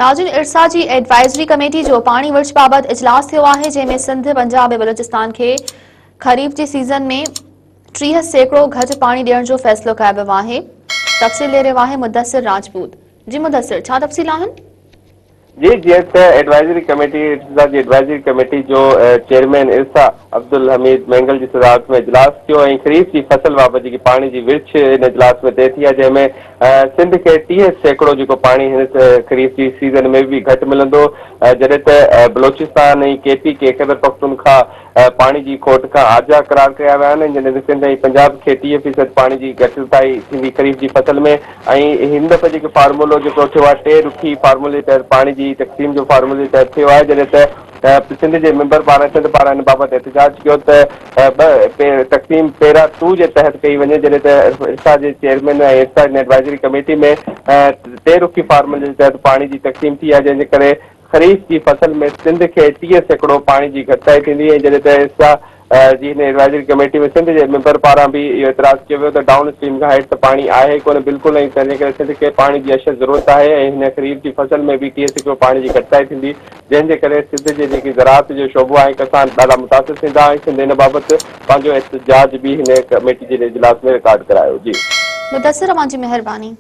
ناظرين ارسا جي advisory committee جو پاڻي ورڇ بابت اجلاس ٿيو آهي جنهن ۾ سنڌ، پنجاب ۽ بلوچستان کي خريف جي سيزن ۾ 30% گهٽ پاڻي ڏيڻ جو فيصلو ڪيو ويو آهي. تفصيل ڏئي رهيو آهي مدثر راجپوت. جي مدثر ڇا تفصيل آهن؟ جي جيئن ته ايڊوائزري ڪميٽي ارسا جي ايڊوائزري ڪميٽي جو چيئرمين ارسا عبدالحميد مينگل جي صدارت ۾ اجلاس ٿيو ۽ خريف جي فصل بابت جيڪي پاڻي جي ورڇ ان اجلاس ۾ طئي ٿي آهي جنهن ۾ سنڌ کي 30% جيڪو پاڻي هن خريف جي سيزن ۾ به گهٽ ملندو جڏهن ته بلوچستان ۽ ڪي پي ڪي خيبرپختونخواهه پاڻي جي کوٽ کان آجا قرار ڪيا ويا آهن جڏهن ته سنڌ ۽ پنجاب کي 30% پاڻي جي گهٽتائي ٿيندي خريف جي فصل ۾ ۽ هن دفعي جيڪو فارمولو جيڪو ٿيو آهي ٽي رخي فارمولي تحت پاڻي جي تقسيم جو فارمولي تحت ٿيو آهي جڏهن ته سنڌ جي ميمبر پاران سنڌ پاران ان بابت احتجاج ڪيو ته ٻه تقسيم پيرا ٽو جي تحت ڪئي وڃي جڏهن ته ارسا جي چيئرمين ۽ ارسا ان ايڊوائزري ڪميٽي ۾ ٽي رخي فارمولي جي تحت پاڻي جي تقسيم ٿي آهي جنهن جي ڪري خريف جي فصل ۾ سنڌ کي 30% پاڻي جي گهٽتائي ٿيندي ۽ جڏهن ته ارسا جي هن ايڊوائزري ڪميٽي ۾ سنڌ جي ميمبر پاران به اهو اعتراض ڪيو ويو ته ڊائون اسٽريم کان هيٺ ته پاڻي آهي ڪونه بلڪل ۽ تنهن جي ڪري سنڌ کي پاڻي جي اشد ضرورت آهي ۽ هن خريف جي فصل ۾ به 30% پاڻي جي گهٽتائي ٿيندي جنهن جي ڪري سنڌ جي جيڪي زراعت جو شعبو آهي ڪسان ڏاڍا متاثر ٿيندا ۽ سنڌ ان بابت پنهنجو احتجاج به هن ڪميٽي جي اجلاس ۾ رڪارڊ ڪرايو. جي. مدثر اوهان جي مهرباني.